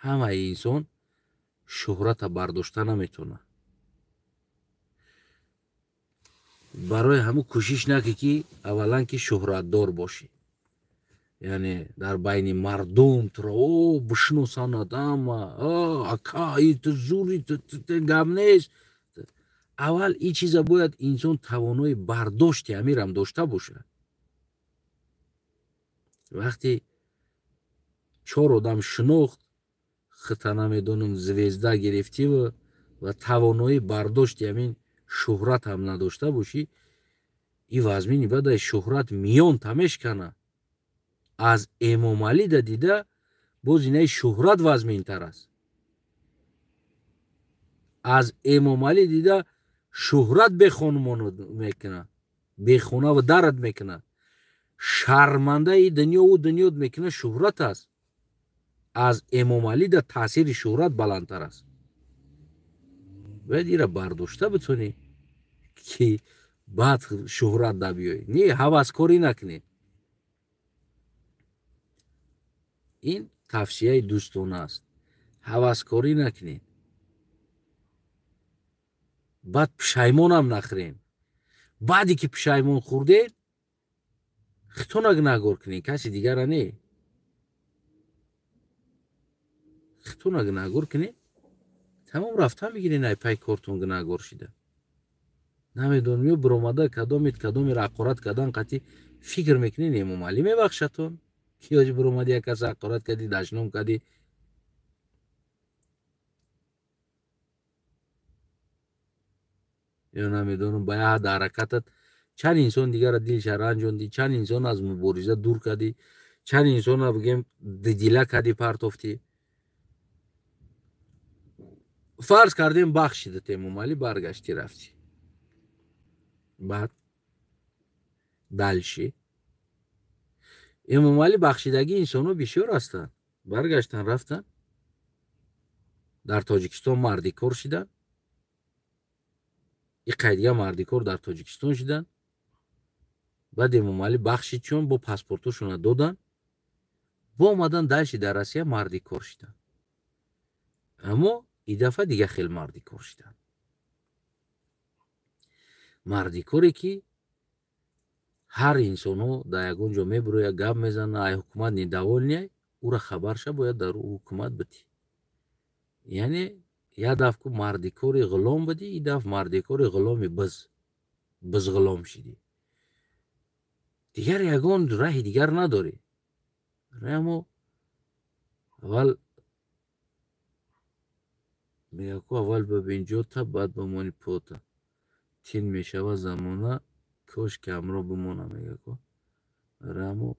Ҳамаи инсон шӯҳрата бардошта наметавонад. Барои ҳамун кӯшиш накӣ, ки аввалан ки шӯҳратдор бошӣ, яъне дар байни мардум туро о бишносанад ама ака ту зури гап нест. Аввал ин чиза бояд инсон тавонои бардошти амирам дошта бошад. Вақте чор одам шинохт, хита намедонам звезда гирифтиву ва тавонои бардошти амин шӯҳрат ҳам надошта бошӣ, ин вазмини баъд шӯҳрат миён тамешкана. Аз Эмомалӣ да дида боз инаи шӯҳрат вазминтар аст. Аз Эмомалӣ дида шӯҳрат бехонумон мекунад, бехонаву дард мекунад, шармандаи дунёву дунёт мекунад, шӯҳрат аст. Аз Эмомалӣ да таъсири шӯҳрат баландтар аст. Бояд ира бардошта битонӣ, ки баъд шӯҳрат да биёӣ. Не, ҳаваскорӣ накунед. Ин тавсияи дӯстона аст. Ҳаваскорӣ накунед, баъд пушаймонам нахӯрем. Баъде ки пушаймон хӯрдед, хитона гунаҳгор кунед, каси дигара не. Хитона гунаҳгор кунед, тамом рафта мегиред ай пай кортон гунаҳгор шида. Намедонам ё биромада кадомед кадомеро ҳақорат кардан қатъи фикр мекунед Эмомалӣ мебахшатон, ки ҳоҷи биромади як кас ҳақорат кардӣ, дашном кардӣ. Ё намедонам ба як ҳаракатат чанд инсон дигара дилша ранҷондӣ, чанд инсон аз мубориза дур кардӣ, чанд инсонро бигем дидила кардӣ, партофтӣ. Фарз кардем бахшидат Эмомалӣ, баргаштӣ рафтӣ. Баъд дальше Эмомалӣ бахшидагии инсонҳо бисёр ҳастанд. Баргаштан рафтан, дар Тоҷикистон мардикор шиданд, иқай дига мардикор дар Тоҷикистон шиданд. Баъд Эмомалӣ бахшид, чун бо паспортошона доданд, бо омадан дальше дар Россия мардикор шиданд. Аммо ин дафъа дига хел мардикор шиданд. Мардикоре ки ҳар инсонҳо дар ягон ҷо мебирояд, гап мезанад, ай ҳукумат недовольный, ӯра хабарша бояд дар ҳукумат битӣ. Яъне як дафъ ку мардикори ғулом будӣ, ин дафъ мардикори ғуломи бизғулом шидӣ. Дигар ягон раҳи дигар надорӣ. Аммо аввал мегӯяд ку аввал бибин ҷота, баъд бимони пота. Тин мешава замона, кош ки ҳамроҳ бимона, мегӯяд ку. Аммо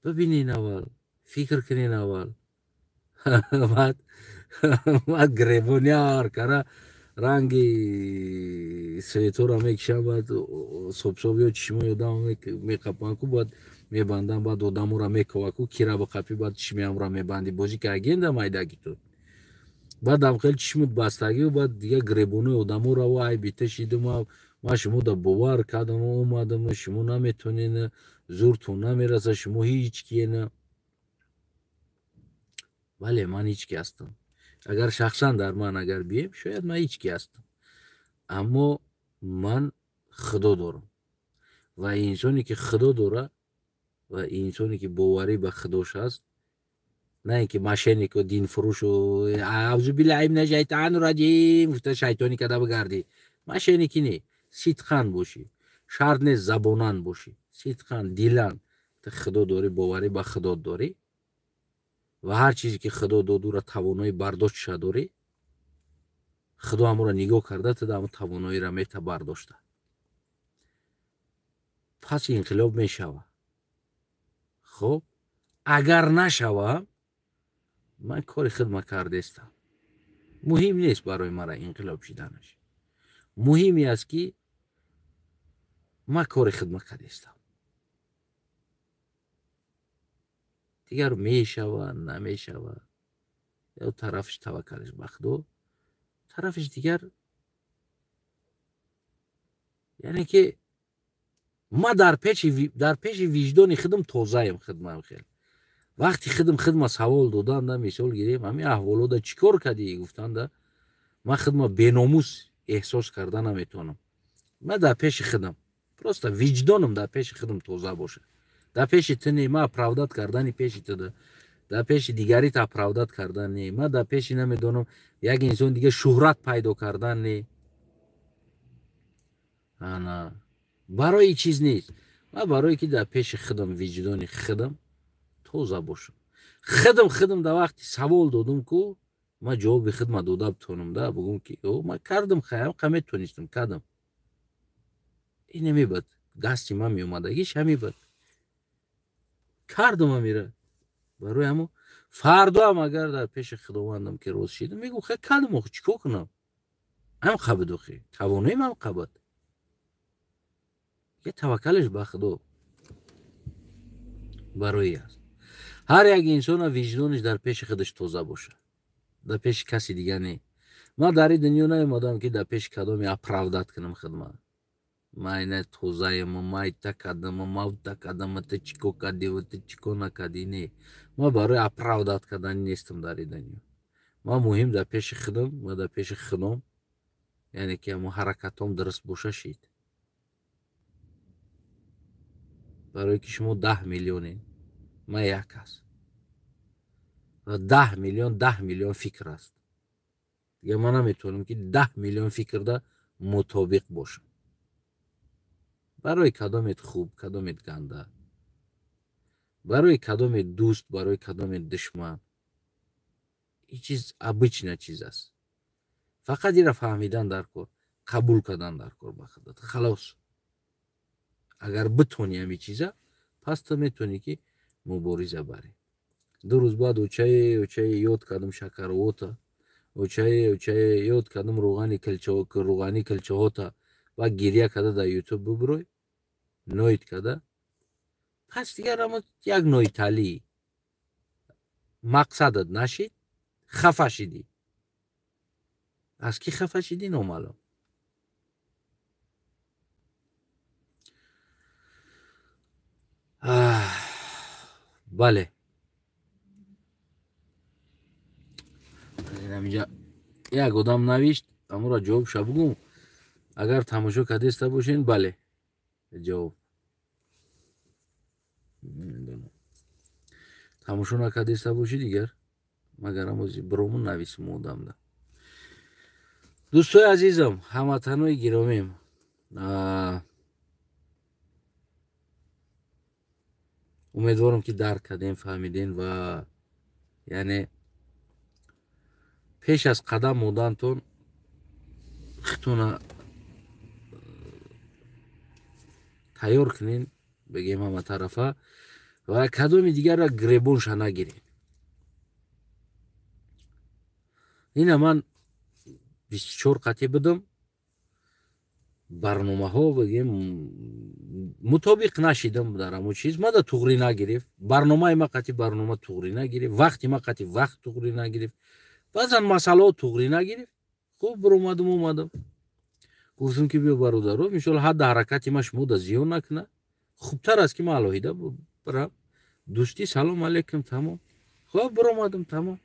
бибинен аввал, фикр кунен аввал. Баъд гребоняр кара ранги светора мекишанд, баъд собсоб ё чишмои одам меқапанд ку, баъд мебанданд, баъд одаморо мековад ку, кира биқапӣ, баъд чишми ҳамро мебандӣ. Бозӣ ки агенда майдаги ту. Баъд ам хеле чишмут бастагӣ, баъд дига гребонои одаморо ай бита шидум, ман шумо да бовар кардам, омадам, шумо наметонен, зуртон намерасад, шумо ҳеҷ киена. Бале, ман ҳеҷ ки ҳастам. Агар шахсан дар ман агар бием, шояд ман ҳеҷ ки ҳастам. Аммо ман худо дорам. Ва инсоне ки худо дора ва инсоне ки боварӣ ба худош ҳаст, на ин ки мошеннику динфурӯшу аъузу биллаҳи мина шайтони раҷим гуфта шайтонӣ када бигардӣ. Мошенники не, сидқан бошӣ, шарт нест забонан бошӣ, сидқан, дилан. Ту худо дорӣ, боварӣ ба худо дорӣ ва ҳар чизе ки худо дод ӯро тавонои бардоштша дорӣ, худо ҳамонро нигоҳ карда туда ҳамон тавоноиро мета бардошта. Пас инқилоб мешава. Хоб, агар нашава, ман кори хидмат кардестам. Муҳим нест барои мара инқилоб шиданаш. Муҳиме аст ки ман кори хидмат кардестам. Дигар мешава, намешава, ё тарафиш таваккалиш ба худо, тарафиш дигар, яъне ки ман дар пеши виҷдони худам тозаем, хидмам хел. Вақти хидм хидма савол доданда, мисол гирем, ҳамин аҳволода чӣ кор кардӣ гуфтанда, ман хидма беномус эҳсос карда наметавонам. Ман дар пеши хидм, просто виҷдоном дар пеши хидм тоза бошад. Дар пеши ту не, ман оправдат кардани пеши ту, дар пеши дигарит оправдат кардан не, ман дар пеши намедонам як инсон дига шӯҳрат пайдо кардан не. Ана барои чиз нест. Ман барое ки дар пеши хидм виҷдони хидм тоза бошам. Хидм дар вақти савол додум ку ман ҷавоби хидма дода битонам, да бугум ки ман кардам, хаям қа метонистам, кардам. Ин намебад, дасти ман меомадагиш ҳамебад. Кардам амира. Барои ҳамо фардоам агар дар пеши худовандам ки роз шидам, мегӯм хай кардам, охи чӣ кор кунам? Ҳам қабд охи, тавоноим ҳам қабд. Я таваккалаш ба худо барои аст. Ҳар як инсона виҷдонаш дар пеши худаш тоза бошад, дар пеши каси дига не. Ман дар ин дунё наомадам ки дар пеши кадоме оправдат кунам хидмат. Ман ина тозаем, ман ита кардам, ман ута кардам, ту чӣ кор кардӣ, ту чӣ кор накардӣ. Не, ман барои оправдат кардан нестам дар ин дунё. Ман муҳим дар пеши худам ва дар пеши худом, яъне ки ҳамон ҳаракатом дуруст боша шид. Барое ки шумо 10 миллионед, ман як аст. Ва 10 миллион 10 миллион фикр аст. Дигар ман наметавонам ки 10 миллион фикрда мутобиқ бошам. Барои кадомет хуб, кадомет ганда, барои кадомет дӯст, барои кадомет душман. Ин чиз обычная чиз аст. Фақат инро фаҳмидан дар кор, қабул кардан дар кор ба худат. Халос. Агар битонӣ ҳамин чиза, пас ту метавонӣ ки мубориза барӣ. 2 рӯз баъд очае ёд кардам шакарвота, очае ёд кардам рӯғани килчаҳота ва гиря карда дар ютуб бубурой, ноид карда. Пас дигар ҳамо як ноиталӣ мақсадат нашид, хафа шидӣ. Аз кӣ хафа шидӣ номаълум. Бале, инҷа як одам навишт, амура ҷавобша бугум. Агар тамошо кардеста бошен, бале, ҷавоб. Тамошо накардеста бошӣ дигар, магар амози бирому нависм одамда. Дӯстои азизам, ҳамватанои гиромим, умедворам ки дарк кардем, фаҳмидем ва яъне пеш аз қадам модантон хитона тайёр кунен, бигем ҳама тарафа, ва кадоми дигарра гребонша нагирен. Ина ман 24 қатъи будам, барномаҳо бигем мутобиқ нашидам дар ҳамон чиз, мада туғрӣ нагирифт, барномаи ма қатъи барнома туғрӣ нагирифт, вақти ма қатъи вақт туғрӣ нагирифт, баъзан масъалаҳо туғрӣ нагирифт. Хуб, биромадам, омадам, гуфтам ки биё бародаро, иншоалло ҳадда ҳаракати ма шумо да зиён накунад, хубтар аст ки ман алоҳида бирам. Дӯстӣ, салом алейкум, тамом. Хуб, биромадам, тамом.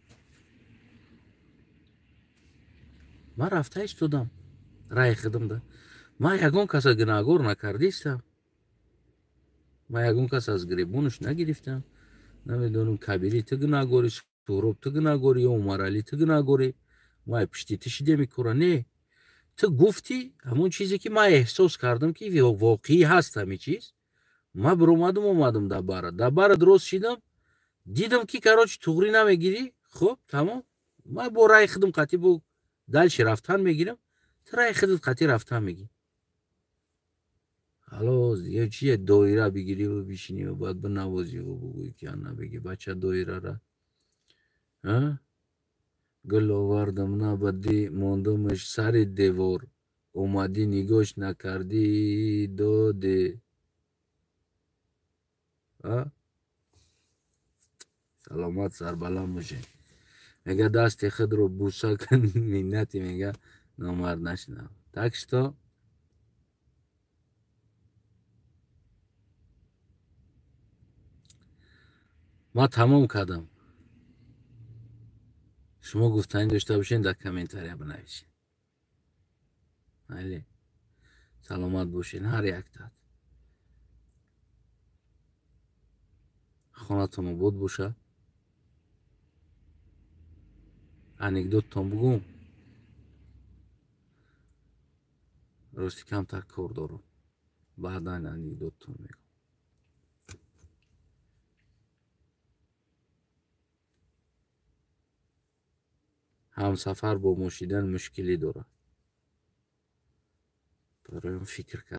Ман рафта истодам раи хидмда. Ман ягон каса гунаҳгор накардистам, ман ягон кас аз гиребонаш нагирифтам. Намедонам, Кабирӣ ту гунаҳгорӣ, Суҳроб ту гунаҳгорӣ ё Умаралӣ ту гунаҳгорӣ, ман пишти ту шиде мекора. Не, ту гуфтӣ ҳамон чизе ки ман эҳсос кардам ки воқеӣ ҳаст ҳамин чиз. Ман биромадам, омадам дар бара, дар бара дуруст шидам, дидам ки короче туғрӣ намегирӣ. Хуб, тамом, ман бо раи худам қатъи бо дальше рафтан мегирам, ту раи худат қатъи рафтан мегирӣ. Халос, дигар чие доира бигирӣ ва бишинӣ ва баъд бинавозӣ ва бугӯӣ ки ана бигӣ бача доирара. Гул овардам, набадӣ, мондамаш сари девор, омадӣ нигоҳш накардӣ, додӣ. Саломат, сарбаланд бошед. Мега дасти худро буса кун, миннати мега номард нашинав. Так что Ман тамом кардам. Шумо гуфтанӣ дошта бошед, дар комментария бинависед. Майли, саломат бошед ҳар яктат. Хонатон обод боша. Анекдоттон бугум. Рости камтар кор дорам, баъдан анекдоттон мегӯм. Ҳамсафар бо мошидан мушкилӣ дорад. Бароям фикр кард.